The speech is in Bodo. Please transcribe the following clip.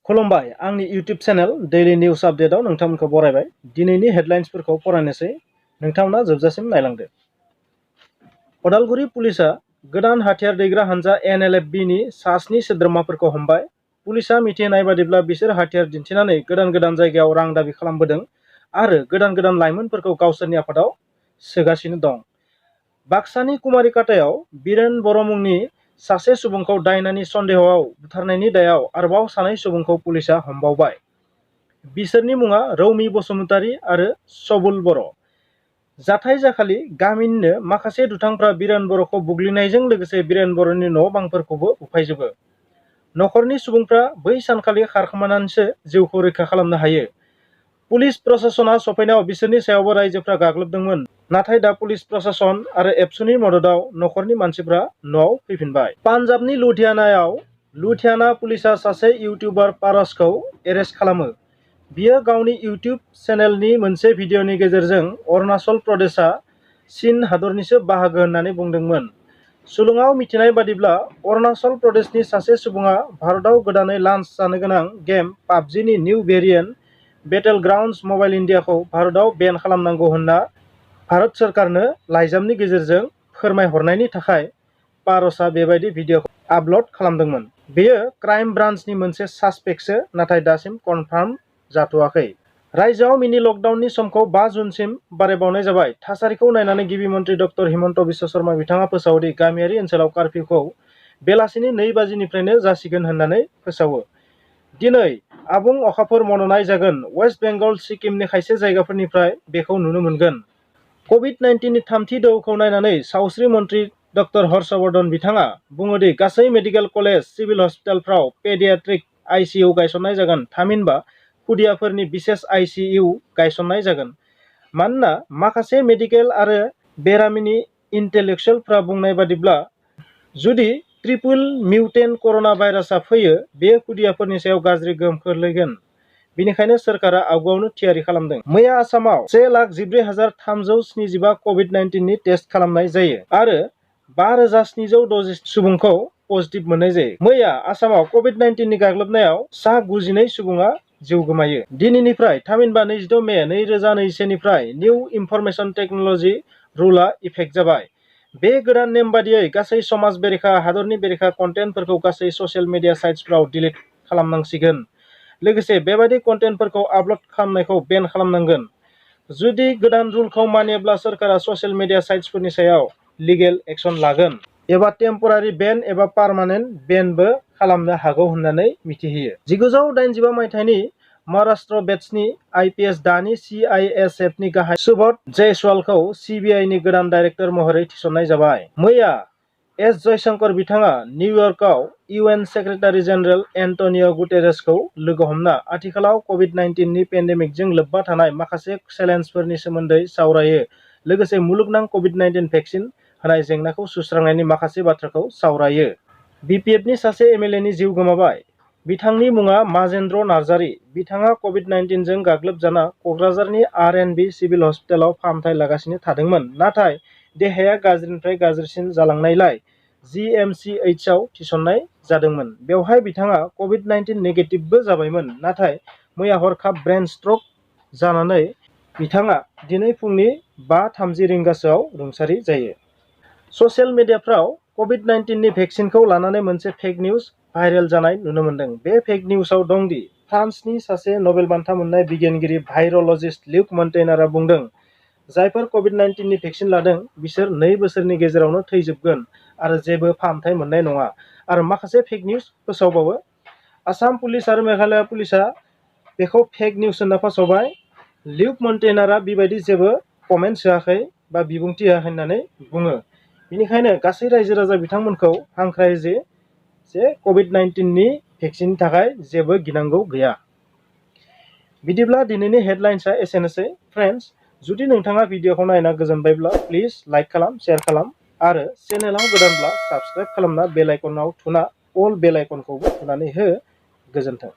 खुलुमबाय आंनि इउट्यूब चैनल डेली निउज आपडेटआव नोंथांमोनखौ बरायबाय। दिनैनि हेडलाइन्सफोरखौ फरायनोसै, नोंथांमोना जोबजासिम नायलांदो। उदालगुरि पुलिसा गोदान हाथियार दैग्रा हानजा NLFB नि सा-7 सोद्रोमाफोरखौ हमबाय। पुलिसा मिथिहोनाय बादिब्ला बिसोर हाथियार दिन्थिनानै गोदान गोदान जायगायाव रां दाबि खालामबोदों आरो गोदान गोदान लाइमोनफोरखौ गावसोरनि आफादाव सोगासिनो दं। बाक्सानि कुमारिकाटायाव बिरेन बर' मुंनि सासे सुबुंखौ दायनानि सन्देहआव बुथारनायनि दायाव आरोबाव सानै सुबुंखौ पुलिसा हमबावबाय। बिसोरनि मुङा रौमि बसुमतारी आरो सबुल बर'। जाथाय जाखालि गामिनिनो माखासे दुथांफ्रा बिरेन बर'खौ बुग्लिनायजों लोगोसे बिरेन बर'नि न' बांफोरखौबो उफायजोबो। नखरनि सुबुंफ्रा बै सानखालि खारखोमानानैसो जिउखौ रैखा खालामनो हायो। पुलिस प्रशासना सफैनायाव बिसोरनि सायावबो रायजोफ्रा गाग्लोबदोंमोन, नाथाय दा पुलिस प्रशासन आरो एबसुनि मददाव नखरनि मानसिफ्रा न'आव फैफिनबाय। पान्जाबनि लुधियाना पुलिसा सासे इउटिउबार पारसखौ एरेस्ट खालामो। बियो गावनि इउटिउब चेनेलनि मोनसे भिडिअनि गेजेरजों अरुणाचल प्रदेशआ चीन हादरनिसो बाहागो होननानै बुंदोंमोन। सुलुङाव मिथिनाय बादिब्ला अरुणाचल प्रदेशनि सासे सुबुङा भारतआव गोदानै लन्च जानो गोनां गेम पाबजिनि new variant battlegrounds mobile इन्डियाखौ भारतआव बेन खालामनांगौ होनना भारत सोरखारनो लाइजामनि गेजेरजों फोरमायहरनायनि थाखाय पारसआ बेबायदि भिडिअखौ आपल'ड खालामदोंमोन। बेयो क्राइम ब्रान्चनि मोनसे सासपेक्टसो, नाथाय दासिम कनफार्म जाथ'वाखै। रायजोआव मिनि लकडाउननि समखौ 5 जुनसिम बारायबावनाय जाबाय। थासारिखौ नायनानै गिबि मन्त्रि डक्टर हिमन्त बिश्व शर्मा बिथाङा फोसावदि गामियारि ओनसोलाव कार्फ्यूखौ बेलासिनि 2 बाजिनिफ्रायनो जासिगोन होननानै फोसावो। दिनै आबुं अखाफोर मन'नाय जागोन। वेस्ट बेंगल, सिक्किमनि खायसे जायगाफोरनिफ्राय बेखौ नुनो मोनगोन। कभिड-19नि थामथि दोहौखौ नायनानै सावस्रि मन्त्रि डक्टर हर्षवर्धन बिथाङा बुङोदि गासै मेडिकेल कलेज, सिभिल हस्पिटालफ्राव पेडियाट्रिक ICU गायसननाय जागोन, थामहिनबा खुदियाफोरनि बिसेस ICU गायसननाय जागोन। मानोना माखासे मेडिकेल आरो बेरामिनि इन्टेलेक्चुयेलफ्रा बुंनाय बादिब्ला जुदि ट्रिपल मिउटेन्ट कर'ना भाइरासआ फैयो, बेयो खुदियाफोरनि सायाव गाज्रि गोहोम खोख्लैगोन। बेनिखायनो सोरखारा आवगायावनो थियारि खालामदों। मैया आसामाव 1,14,375 कभिड-19नि टेस्ट खालामनाय जायो आरो 5,760 सुबुंखौ पजिटिभ मोननाय जायो। मैया आसामाव कभिड-19नि गाग्लोबनायाव सा 92 सुबुङा जिउ गोमायो। दिनैनिफ्राय थामहिनबा 26 मे 2021 निफ्राय निउ इनफरमेशन टेक्न'लजि रुलआ इफेक्ट जाबाय। बे गोदान नेम बादियै गासै समाज बेरेखा, हादरनि बेरेखा कन्टेन्टफोरखौ गासै ससियेल मिडिया साइट्सफ्राव डिलिट खालामनांसिगोन। लोगोसे बेबादि कन्टेन्टफोरखौ आपल'ड खालामनायखौ बेन खालामनांगोन। जुदि गोदान रुलखौ मानियाब्ला सोरखारा ससियेल मिडिया साइट्सफोरनि सायाव लिगेल एक्शन लागोन एबा टेम्परारि बेन एबा पार्मानेन्ट बेनबो खालामनो हागौ होननानै मिथिहोयो। 1985 मायथाइनि महाराष्ट्र बेट्सनि IPS दानि CISF नि गाहाय सुबोध जायसवालखौ CBI नि गोदान डाइरेक्टर महरै थिसननाय जाबाय। मैया एस जयशंकर बिथाङा निउयर्कआव UN सेक्रेटारि जेनेरेल एन्टनियो गुटेरेसखौ लोगो हमना आथिखालाव कभिड-19 नि पेन्डेमिकजों लोब्बा थानाय माखासे चेलेन्जफोरनि सोमोन्दै सावरायो। लोगोसे मुलुगनां कभिड-19 भेक्सिन होनाय जेंनाखौ सुस्रांनायनि माखासे बाथ्राखौ सावरायो। BPF नि सासे MLA नि जिउ गोमाबाय। बिथांनि मुङा माजेन्द्र नार्जारी। बिथाङा कभिड-19 जों गाग्लोबजाना क'क्राझारनि RNB सिभिल हस्पिटालाव फाहामथाय लागासिनो थादोंमोन, नाथाय देहाया गाज्रिनिफ्राय गाज्रिसिन जालांनायलाय GMCH आव थिसननाय जादोंमोन। बेवहाय बिथाङा कभिड-19 नेगेटिभबो जाबायमोन, नाथाय मैया हरखाब ब्रेन स्ट्रक जानानै बिथाङा दिनै फुंनि 5:30 रिंगासोआव रुंसारि जायो। ससियेल मिडियाफ्राव कभिड-19 नि भेक्सिनखौ लानानै मोनसे फेक निउज भाइरेल जानाय नुनो मोनदों। बे फेक निउजआव दंदि फ्रान्सनि सासे नबेल बान्था मोननाय बिगियानगिरि भाइरलजिस्ट ल्यूक मन्टेनारआ बुंदों, जायफोर कभिड-19 नि भेक्सिन लादों बिसोर 2 बोसोरनि गेजेरावनो थैजोबगोन आरो जेबो फाहामथाय मोननाय नङा। आरो माखासे फेक निउज फोसावबावो। आसाम पुलिस आरो मेघालय पुलिसआ बेखौ फेक निउज होनना फोसावबाय। ल्यूक मन्टेनारआ बेबायदि जेबो कमेन्ट्स होआखै बा बिबुंथि होआखै होननानै बुङो। बेनिखायनो गासै रायजो राजा बिथांमोनखौ हांख्रायो जे कभिड-19 नि भेक्सिननि थाखाय जेबो गिनांगौ गैया। बिदिब्ला दिनैनि हेडलाइन्सआ एसेनोसै। फ्रेन्ड्स, जुदि नोंथाङा भिडिअखौ नायना गोजोनबायब्ला प्लिज लाइक खालाम, शेयार खालाम आरो चेनेलाव गोदानब्ला साबस्क्राइब खालामना बेल आइकनाव थुना अल बेल आइकनखौबो थुनानै हो। गोजोन्थों।